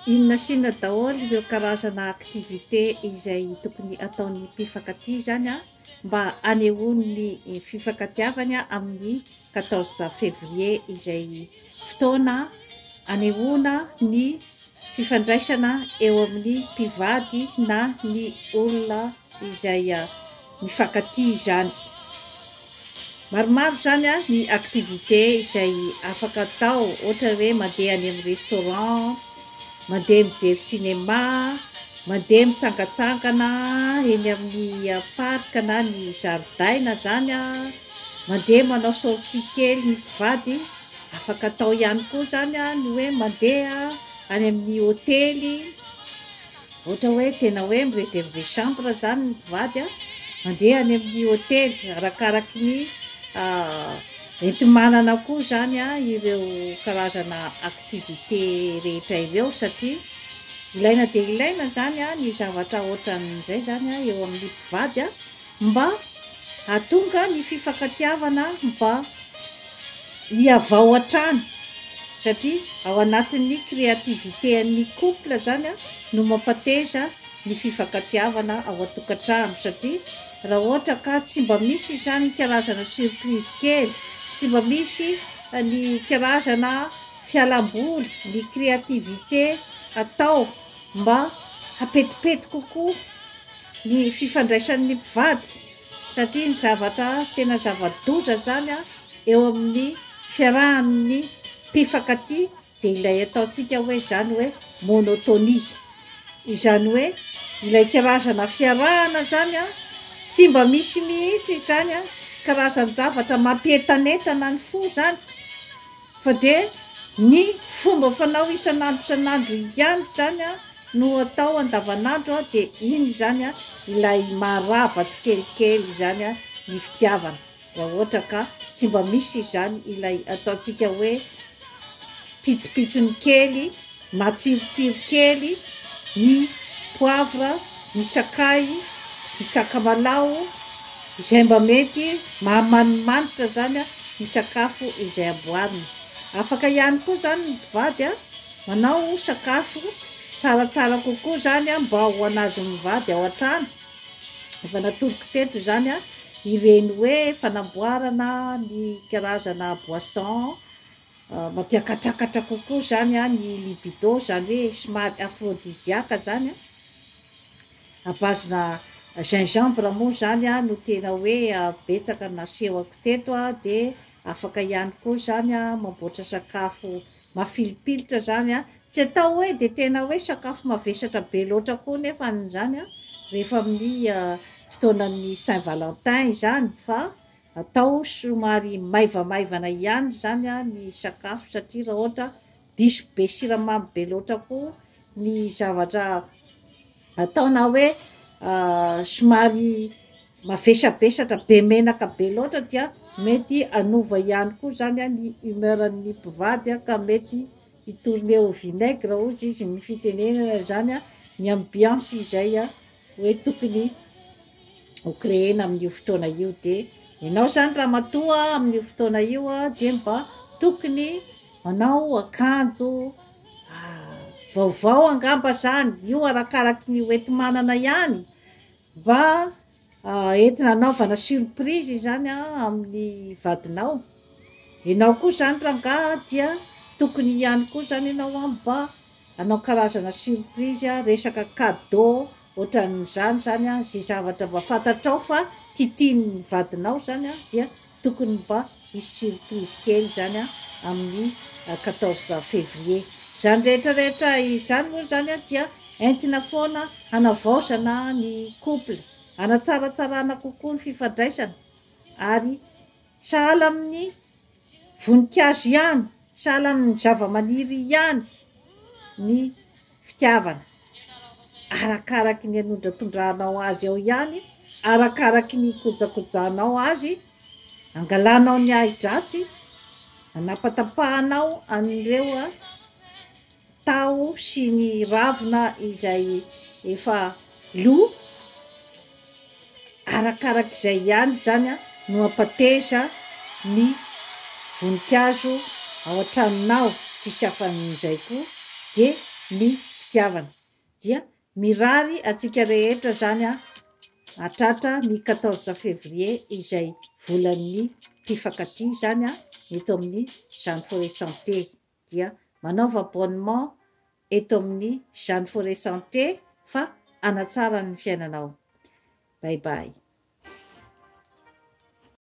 Inona sy inona daholo ireo karazana activité izay tokony ataon'ny mpifankatia izany mba hanehoany ny fifankatiavany amin'ny quatorze février izay fotoana hanehoana ny fifandraisana eo amin'ny mpivady na ny olona izay mifankatia izany. Maromaro izany ny activité izay afaka atao ohatra hoe mandeha any amin'ny restaurant, mandeha mijery cinéma, mandeha mitsangatsangana eny amin'ny parc na ny zaridaina izany, mandeha manao sortie kely ny mpivady, afaka atao ihany koa izany ny hoe mandeha any amin'ny hotely. Ohatra hoe tena hoe mi-reserver chambre izany ny mpivady an, mandeha any amin'ny hotely arakaraky ny enti-manana koa izany an ireo karazana activité rehetra ireo satria ilaina dia ilaina izany an ny zavatra ohatran'izay izany an eo amin'ny mpivady an mba hahatonga ny fifankatiavana mba hihavao hatrany satria ao anatin'ny créativité an'ny couple zany no mampateza ny fifankatiavana ao an-tokantrano satria raha ohatra ka tsy mba misy izany ny karazana surprise kely, tsy mba misy ny karazana fialamboly, ny créativité atao mba hampetipety kokoa ny fifandraisan'ny mpivady satria ny zavatra tena zava-doza zany eo amin'ny fiarahan'ny mpifankatia dia ilay ataontsika hoe izany hoe monotonie, izany hoe ilay karazana fiarahana zany an, tsy mba misy mihitsy izany an karazan-javatra mampientanentana ny fo zany fa dia ny fomba fanao isan'andro isan'andro ihany izany an no atao andavanandro an dia iny izany an ilay maharava tsikelikely izany an ny fitiavana. Raha ohatra ka tsy mba misy izany ilay ataontsika hoe pitsopitsony kely, matsirotsiro kely ny poivre, ny sakay, ny sakamalaho, izay mba mety mahamanimanitra izany ny sakafo izay amboarina. Afaka ihany koa izany ny mpivady manao sakafo tsaratsara kokoa izany mba ho an'azy mivady ao an-trano. Efa natoroko teto izany ireny hoe fanamboarana ny karazana boisson mampiakatrakatra kokoa izany ny libido, izany hoe somary aphrodisiaque izany à base-na gingembre moa izany no tena hoe betsaka nasehoko teto dia afaka ihany koa izany mamboatra sakafo Mafilipilitra zany an! Tsy atao hoe dia tena hoe sakafo mavesatra be loatra koa nefa izany an, rehefa amin'ny fotoanan'ny Saint Valentin izany fa atao somary maivamaivana ihany izany an ny sakafo satria raha ohatra diso be siramamy be loatra koa ny zavatra atao na hoe somary mavesabesatra be menaka be loatra dia mety hanova ihany koa izany ny humeur-n'ny mpivady ka mety hi-tourner au vinaigre hozy izy ny fitenenana izany ny ambiance izay hoe tokony ho créer-na amin'io fotoana io dia ianao izany ramatoa amin'io fotoana io dia mba tokony manao akanjo vaovao angamba izany, io arakaraky ny hoenti-manana ihany mba entina hanaovana surprise izany amin'ny vadinao. Ianao koa izany rangahy dia tokony ihany koa izany ianao mba hanao karazana surprise resaka cadeau ohatran'izany izany, izay zavatra mba fantatrao fa tiatian'ny vadinao izany dia tokony mba hisy surprise kely izany amin'ny quatorze février. Izany rehetra rehetra izany moa izany dia entina foana hanavaozana ny couple, hanatsaratsarana kokoa ny fifandraisana ary sahala amin'ny voninkazo ihany, sahala amin'ny zavamaniry ihany ny fitiavana. Arakaraky ny anondratondranao azy ao ihany, arakaraky ny ikojakojanao azy, angalanao ny ahi-dratsy, anapatapahanao an'ireo taho sy ny ravina izay efa lo, Arakarak'izay ihany izany no hampateza ny voninkazo ao an-tranonao, tsisy afan'izay koa dia ny fitiavana. Dia mirary antsika rehetra izany hatratra ny 14 février izay volan'ny mpifankatia izany eto amin'ny Jeanne Forêt Santé. Dia manaova abonnement eto amin'ny Jeanne Forêt Santé fa hanatsara ny fiainanao. Bye bye.